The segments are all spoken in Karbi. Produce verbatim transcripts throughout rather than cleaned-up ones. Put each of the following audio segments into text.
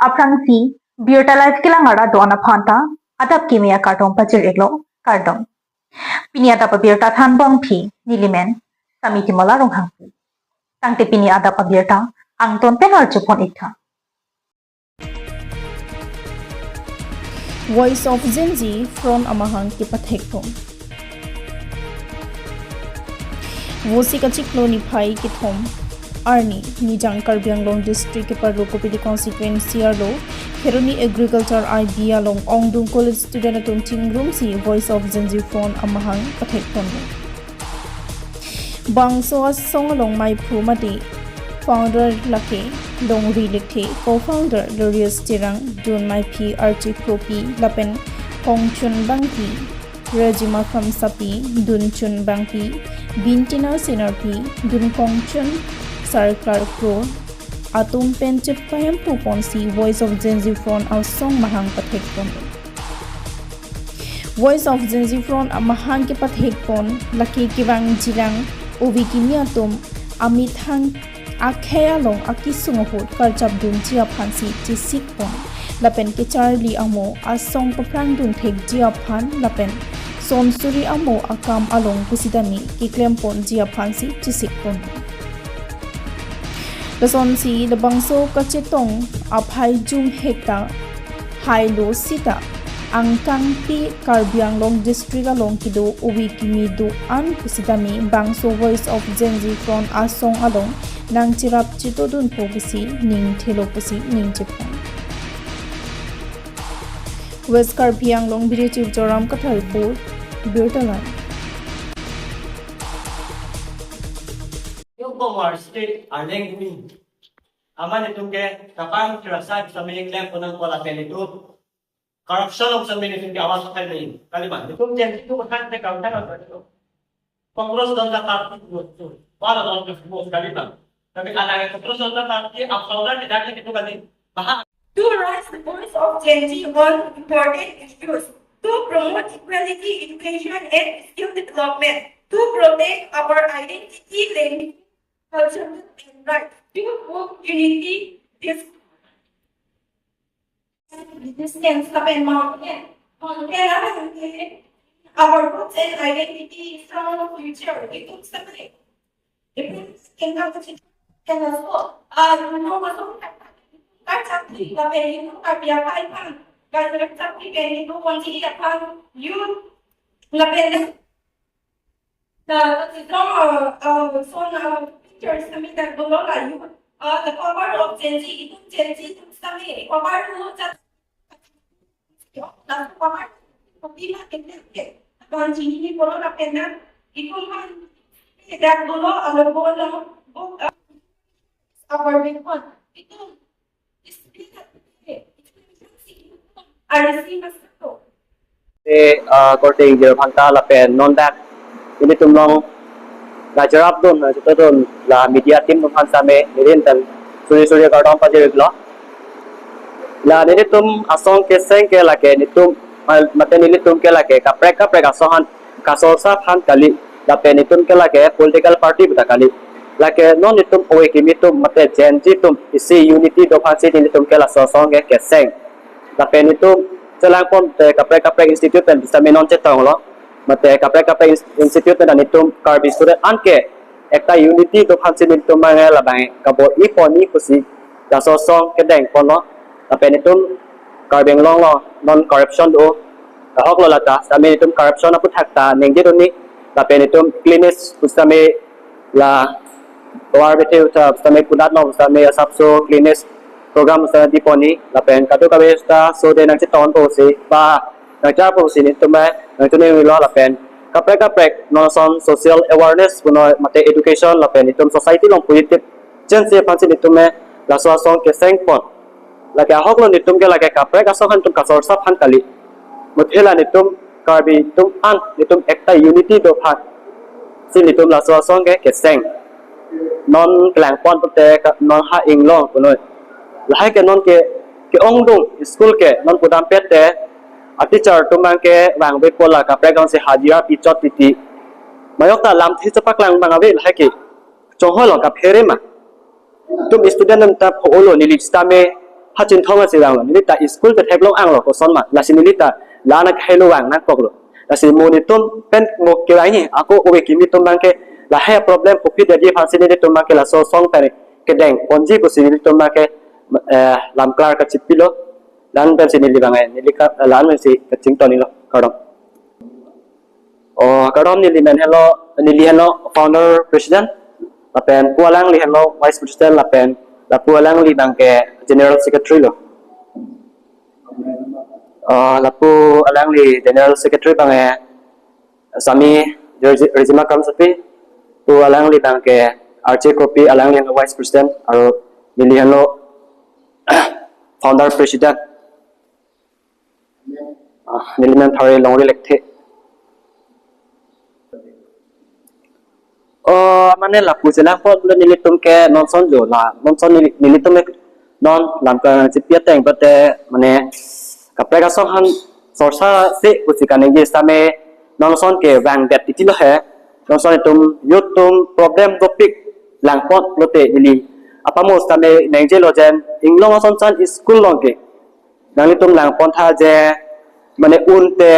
aphrangsi birta live kelang ara do-an aphan ta adap kimi akardom pajir-iklo, kardom. Pini adap abirta thanbong phi nelimen Samiti Mola Ronghangpi. Tangte pini adap abirta angton pen arjupon-iktha. Voice of Gen Z Front amahang kepathekpon. Vosi kachiklo niphai kethom arni Nijang Karbi Anglong District keparlo Kopili Constituency arlo Kheroni Agriculture I B along ongdung college student atum chingrumsi Voice of Gen Z Front amahang pathekponlo. Bangso asong along maiphu mate founder lake Longri Lekthe, co-founder Glorious Terang, dun maiphi Archie Kropi lapen Kongchun Bangpi, Rajima Khamsapi, Dunchun Bangpi, Bintina Senarpi, dun Kongchun Sarkar Kro atum pen chepahemphuponsi Voice of Gen Z Front asong mahang pathekponlo. Voice of Gen Z Front amahang kepathekpon lake kevang jilang ove kimi atum amethang akhei along akesung ahut karchapdunji aphansi chesikpon lapen kecharli amo asong paphrangdun thekji aphan lapen son suri amo akam along pusidami keklemponji aphansi chesikpon. Lasonsi labangso kachetong aphai jumhek ta hailo sita angkangpi Karbi Anglong District along kedo ove kimi do-an pusidami bangso Voice of Gen Z Front asong along nangcherap chetongdunpo pusi ningthelo pusi ningchepon. West Karbi Anglong Biri Chief Joram Kathar Report, Birta Live. Yung po, our state, our language. Aman itum ke kapang kerasa bisa menyeklem punang pola pen itu. Corruption of some itum ke awas kai main. Kalimat. Itum jen itu bukan ke corruption of itu. Pengurus dan data itu. Para dan ke semua sekali bang. Tapi anak yang terus dan data apa orang tidak itu kali. Bahas. To raise the voice of Gen Z on important issues, to promote equality, education, and skill development, to protect our identity, language, culture, and rights, to promote unity, dis-, distance, stop and mountain. Mountain, our roots and identity, strong future. Itu sampai. Itum kengkang kecil kengkang so, ah, itum masuk kan cantik, tapi itum tapi apa ipan? Kan cantik kan itum kunci apa? You, tapi na, na, itum, ah, ah, so na pictures kami tak dulu lah you. Ah, the power of Gen Z, itum Gen Z itum kami, power tu cat. Yo, langsung pakai kopi lah kena ke. Bang sini ni kalau nak kena, itu kan tidak dulu, kalau dulu, bu-, eh, apa ni pun itu istilah, eh, itu kan si, ada si mas tu. Te, ah, korte ingjir aphan ta lapen non dak nelitum along nangcherapdun, nangchetongdun la media team atum aphan sitame nelitum suri suri kardom pajir-iklo. La nelitum asong keseng ke lake nelitum, ma-, mate nelitum ke lake kaprek kaprek asong aphan kasorsa aphan kali, lapen nelitum ke lake political party pu ta kali. Lake non nelitum ove kimi atum mate Gen Z atum isi unity do aphansi nelitum ke laso asong ke keseng. Lapen nelitum chelangpon te kaprek kaprek institute pen sitame non chetonglo. Mate kaprek kaprek ins-, institute pen nelitum Karbi student an ke ekta unity do aphansi nelitum mangai labang kabor-ipon-i pusi laso asong kedengponlo. Lapen nelitum Karbi Anglong along non corruption do, ahoklo lata, sitame nelitum corruption aphuthak ta ningjedun-i. Lapen nelitum cleanliness pu sitame la tovar bethe uthap sitame kudat along sitame asapso cleanliness program sitame dipon-i. Lapen kadokave ta so de nangchetongpo si ba nangcharappo si nelitum nangchoningri-iklo lapen kaprek kaprek non ason social awareness punoi mate education lapen nelitum society along positive change aphansi nelitum laso asong kesengpon. Lake ahoklo nelitum ke lake kaprek asong aphan nelitum kasorsa aphan kali. Muthe la nelitum Karbi atum an nelitum ekta unity do aphansi nelitum laso asong ke keseng. Non kelangpon pute ka-, non ha inglong punoi. Lahai ke non ke, ke-ongdung school ke non pudam pet te a teacher atum abang ke vangvepo la kaprek alongsi hajira pichot titi. Majok ta lamthe chepaklang abang ave lahai ke. Chonghoi along kaphere ma. Itum student atum ta pho-olo neli sitame Ha Chinthong asi vanglo, neli ta school te theklong anglo koson ma, lasi neli ta la-an akhai lo vang nangkoklo. Lasi mo netum pen mo kevang ni, ako ove kimi atum abang ke lahai problem kopi dagi aphansi nelitum abang ke laso song pen kedeng ponji pusi nelitum abang ke, eh, lamklar kachipilo. La-an pensi neli abang, eh, neli ka, la-an pensi kachington-ilo, kardom. O, kardom, neli men henlo, neli henlo founder president, lapen pu alangli henlo vice president, lapen lapu alangli abang ke general secretary lo. O, lapu alangli general secretary abang, eh, Sami Rezi-, Rezima Kramsapi, pu alangli abang ke Archie Kropi, alangli henlo vice president, aru neli henlo founder president. Ah, neli men Thare Longri Lekthe. O, mane lapu chelang apot le nelitum ke non ason jo la, non ason neli, nelitum ke non lamklar chipi ateng pulote mane kaprek asong aphan sorsa si pusi kaningje sitame non ason ke vangdet titi lo he. Non ason itum youth atum problem dopik lang apot pulote neli apamo sitame ningje lo jen inglong ason chan school along ke nanglitum lang pon tha je, mane un te,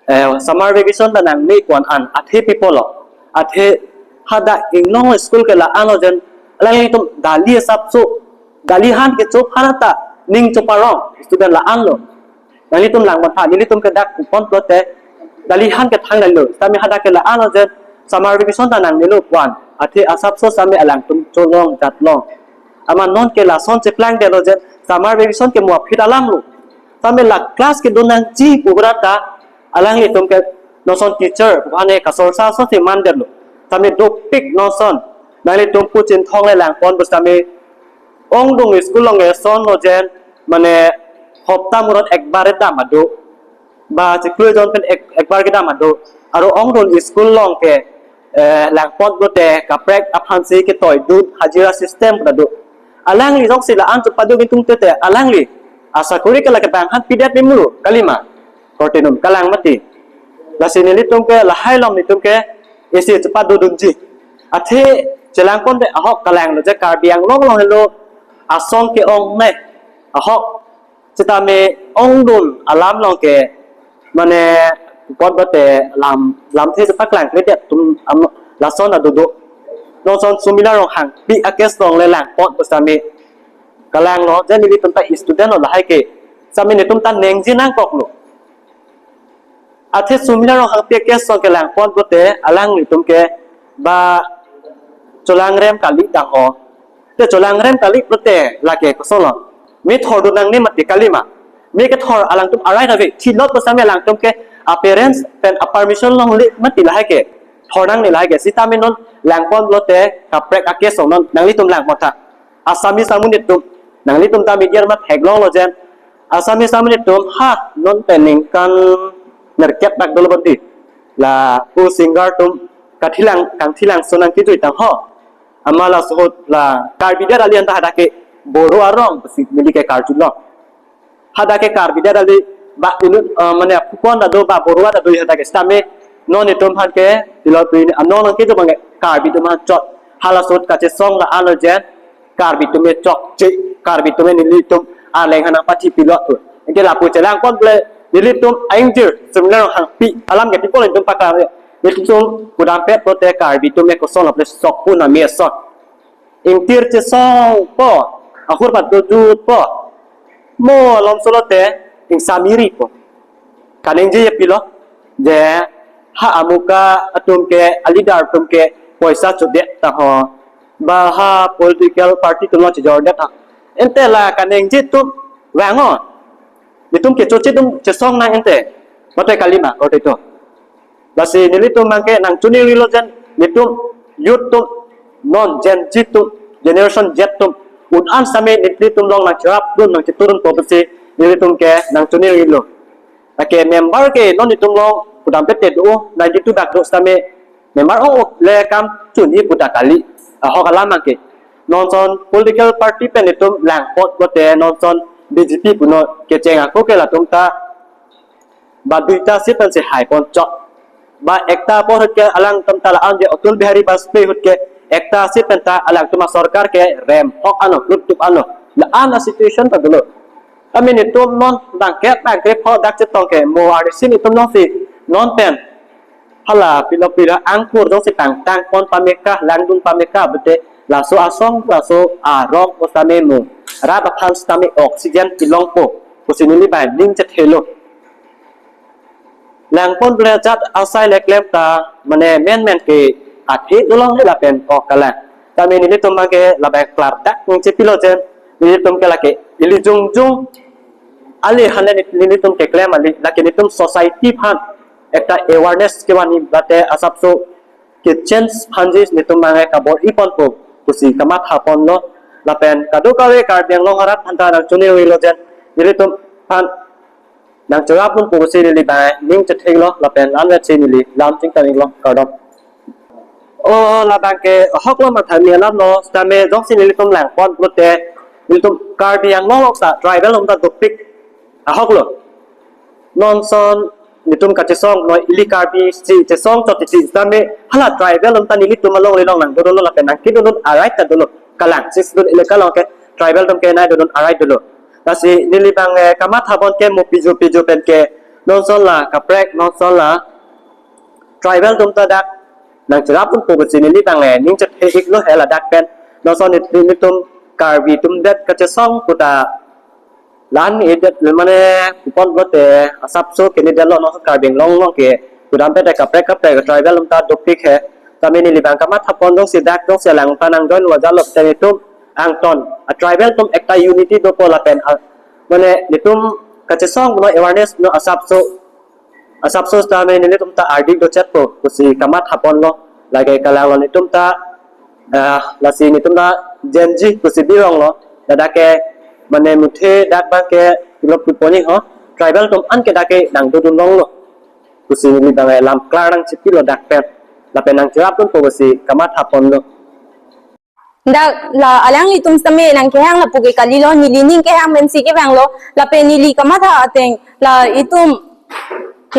eh, summer vacation ta nangne ko-an an, athe pi pulo, athe hadak inglong school ke la-an lo jen, alanglitum dali asapso, dali aphan kecho aphan ta ning choparong student la-an lo. Nanglitum lang pon tha, nelitum ke dak pon pulote dali aphan ke thang lo, sitame hadak ke la-an lo jen, summer vacation ta nangne lo ko-an, athe asapso sitame alangtum cholong jatlong. Amat non ke lason cheplangdetlo jen, summer vacation ke mo aphi alam lo. Sitame la class kedo nangji pu pulote alanglitum ke non ason teacher, mane kasorsa asonsi mandetlo. Sitame dopik non ason. Nanglitum pu Chinthong le lang pon pu sitame ongdung school along ke ason lo jen, mane hopta murot ekbar dam ado. Ba chiklo jon pen ek, ekbar kedam ado. Aru ongdung school along ke, eh, lang pon pulote kaprek aphansi ketoidun hajira system pu ta do. Alangli jongsi la-an chepado gintung tete alangli asakori ke lake bang aphan pidet mimulu kalima. Korte num kalang mati. Lasi nelitum ke lahai along netum ke isi chepado dunji. Athe chelang pon te ahok kalang lo je Karbi Anglong along helo asong ke-ong ne. Ahok sitame ongdung alam along ke mane pon pulote lam, lamthe sepak lang kre dia tum am, lason adodo. Non ason Sumila Ronghangpi a-case along le lang pon pu sitame kalang lo je nelitum ta student lo lahai ke. Sitame netum ta ningje nangkoklo. Athe Sumila Ronghangpi a-case along ke lang pon pulote alanglitum ke ba cholangrem kali dang ho. Te cholangrem kali pulote lake koson lo. Me thordun nangne mati kalima. Me kethor alangtum a-right ave. Thilot pu sitame alangtum ke a-parents pen a-permission longle mati lahai ke. Thor nangne lahai ke. Sitame non lang pon pulote kaprek a-case along non nanglitum lang pon tha. Assamese amonit atum. Nanglitum ta media mat theklong lo jen. Assamese amonit atum ha non pen ningkan nerkep bak dolo bandi. Lapu singer atum kathilang, kangthilang sonang kijui tang ho. Amat laso ahut la Karbi det kali anta hadak ke Boro arong pusi neli ke karjulong. Hadak ke Karbi det kali ba inut, eh, mane apupon ta do ba Boro ta do hadak ke sitame non netum aphan ke tilo tu ini anon nang kejo abang ke Karbi atum aphan chot. Halaso ahut kachesong la-an lo jen Karbi atum ke chokche, Karbi atum ke nelitum arleng aphan nangpathi pilot tu. Anke lapu chelang pon pulote nelitum aingjir Sumila Ronghangpi alam ke pi pulote nelitum paklang. Nelitum kudam pet pulote Karbi atum ke koson lo pulote sok pu nami ason. Ingtir chesongpo, ahur pat dojutpo. Mo alom solote ingsamiripo. Kaningje ye pilo, je ha amuka atum ke, a-leader atum ke poisa chodet ta ho. Ba ha political party atum lo chejordet ta. Ante la kaningje atum vang o. Netum kechoche atum chesong nang ante. Mate kalima, korte atum. Lasi nelitum abang ke nangchoningri lo jen, netum youth atum, non Gen Z atum, Generation Z atum, un-an sitame nelitum along nangcherapdun, nangcheturunpo pusi nelitum ke nangchoningri lo. Lake member ke non netum along kudam pet te do, ninety-two bak do sitame member ong le kam chuni pu ta kali, ahok alam abang ke. Non ason political party pen netum lang pon pulote non ason B J P punon, kecheng ako ke latum ta ba duita seat pensi hai pon chot. Ba ekta apor ahut ke alangtum ta la-an je Atal Bihari Vajpayee ahut ke ekta seat pen ta alangtum asorkar ke rem hok ano, kluttup ano. La-an a situation ta dolo. Tame netum non bangkep bangkep ho dak chetong ke mo arnisi netum non si non pen hala pilo pira angkur jongsi pangtang pon pameka langdun pameka bete laso asong laso arong ko sitame mo rat aphan sitame oxygen pilongpo pusi neli bang ning chethelo. Langpon bre jat asai le klem ta mane men men ke athe dolongle lapen ok kalang. Tame nelitum abang ke labang klardak ningchepilo jen nelitum ke lake ili jongjong ali hale nelitum keklem ali lake netum society aphan ekta awareness kevan-i bate asapso kechange aphansi netum abang ke kabor-i ponpo pusi kamatha ponlo lapen kadokave Karbi Anglong arat aphanta nangchoningri lo jen nelitum aphan nangcherap ponpo pusi neli bang ning chethelo lapen anvetsi neli lam chingtang-iklo kardom. O labang ke ahok lo matha ni alam lo sitame jongsi nelitum langpon pulote nelitum Karbi Anglong along ta tribal atum ta dopik ahok lo. Non ason netum kachesong lo ili Karbi si chesong chot titi sitame hala tribal atum ta nelitum alongle along nangdodunlo lapen nangkedodun a-right ta dolo. Kalang sixth schedule elaka along ke tribal atum ke nangdodun a-right dolo. Lasi neli bang eh, kamatha pon ke mo piju piju pen ke non ason la kaprek non ason la tribal atum ta dak nangcherap ponpo pusi neli bang eh, ning chethe-iklo he ladak pen non ason neli, nelitum Karbi atum det kachesong pu ta la-an edet mane kupon pulote asapso kene detlo non ason Karbi Anglong along ke kudam pen kaprek kaprek tribal atum ta dopik he. Tame neli bang kamatha pon jongsi dak jongsi alang ta nang join wajalo te netum angton a tribal atum ekta unity dopo lapen a, mane netum kachesong no awareness no asapso asapso sitame nelitum ta ardik dochetpo pusi kamatha ponlo lake kalang lo netum ta ah, lasi netum ta Gen Z pusi birong lo ladak ke mane muthe dak bang ke pilot piponi ho tribal atum an ke dak ke nangdodun longlo pusi neli bang eh, lam klar nangchepilo dak pen lapen nangcherap ponpo pusi kamatha ponlo. Dak la alanglitum sitame nangkehang lapu ke kalilo neli ning kehang pensi kevanglo lapen neli kamatha ateng la itum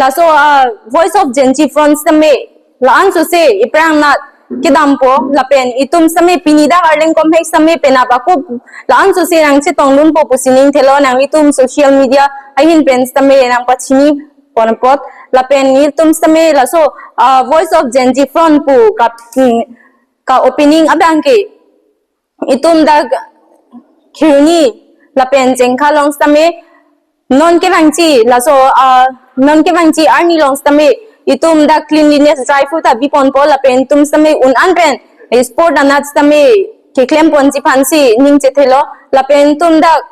laso ah, Voice of Gen Z Front sitame la-an sose iphrang nat kedampo lapen itum sitame pini dak arleng komhek sitame penap ako la-an sose nangchetongdunpo pusi ning thelo nanglitum social media ahin pen sitame nangpachini pon apot lapen itum sitame laso ah, Voice of Gen Z Front pu kap hmm, ka opening abang ke itum dak Kheroni lapen Jengkha along sitame non kevangji laso ah, non kevangji arni along sitame itum dak cleanliness drive ta biponpo lapen itum sitame un an pen sport anat sitame keklem ponji aphansi ning chethelo lapen itum dak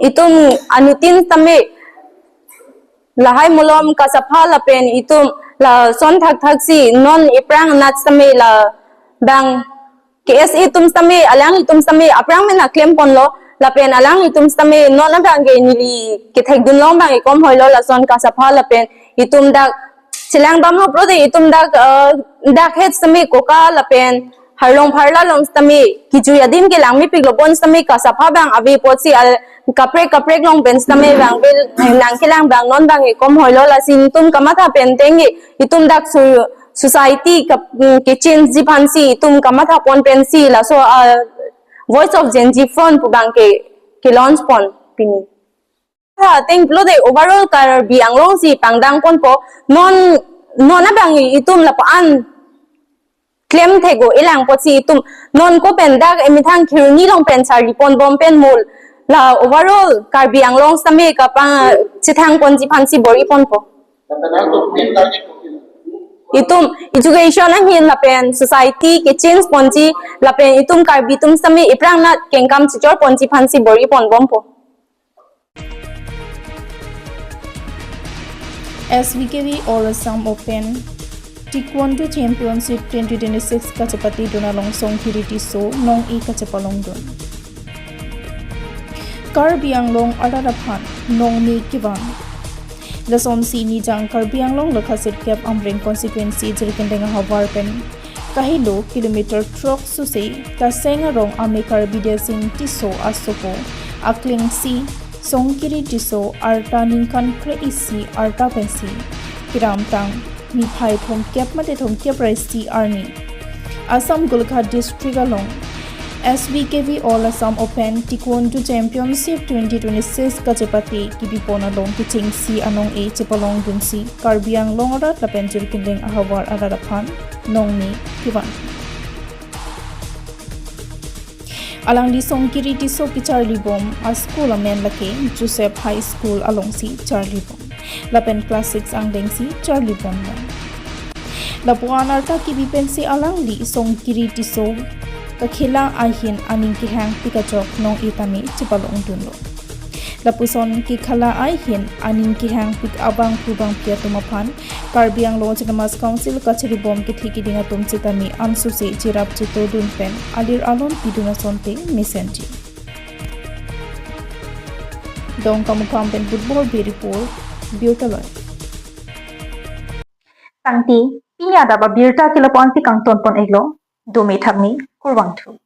itum anuttin sitame lahai molom kasapha lapen itum lason thakthak si non iphrang nat sitame labang K S A atum sitame alanglitum sitame aphrang mena klem ponlo lapen alanglitum sitame non abang ke neli kethekdun long abang ke kom hoilo lason kasapha lapen itum dak chelang bam haplo de itum dak eh, dak het sitame koka lapen harlong pharla along sitame kejui adim ke langmepiklo bon sitame kasapha abang ave apotsi al kaprek kaprek along pen sitame abang bil nangkelang abang non abang ke kom hoilo lasi itum kamatha pen ateng ke itum dak su society ka mm, kechangeji aphansi itum kamatha pon pensi laso ah, Voice of Gen Z Front pu abang ke ke launch pon pini. Ha, teng pulote overall Karbi Anglong si pangdang ponpo non non abang itum lapu-an klem thek-o elang apotsi itum non ko pen dak emethang Kheroni along pen charli ponbom pen mul la overall Karbi Anglong sitame kapang chethang ponji aphansi bor-i ponpo. Itum education ahin lapen society kechange ponji lapen itum Karbi atum sitame iphrang nat kengkam chichor ponji aphansi bor-i ponbompo. S V K V All Assam Open Taekwondo Championship twenty twenty-six kachepatedun along Songkiri Tisso nong-e kachepalongdun. Karbi Anglong arat aphan nong-me kevan. Lasonsi nijang Karbi Anglong lakha sirkep Amreng constituency Jirikindeng ahavar pen kahelo kilometer throk suse Kaseng arong ame Karbi Desing Tisso asopo aklengsi Songkiri Tisso arta ningkan kre-isi arta pensi kedamtang niphai thomkep mate thomkep ra isi arni Assam Golaghat district along S B K V All Assam Open Taekwondo Championship twenty twenty-six kachepate kibipon along kechengsi anong-e chepalongdunsi Karbi Anglong arat lapen jirkinreng ahavar arat aphan nongni kevan. Alangli Songkiri Tisso kecharlibom a-school amen lake Joseph High School alongsi charlibom. Lapen class six angdengsi charlibom nang. Lapu-an arta kebi pensi alangli Songkiri Tisso kakhela ahin aning kehangpik ajok nong-e tame chepalongdunlo. Lapuson kekhela ahin aning kehangpik abangphu bangphi atum aphan Karbi Anglong Autonomous Council kacharibom kethe keding atum sitame ansose cherap chetodun pen alir alon pidun asonte mesenji. Dongkamukam pen Football Bay Report, Birta Live. Tangte, pini adap abirta ke lapu-ansi kangtonpon-iklo, dome thakme, kurvangthu.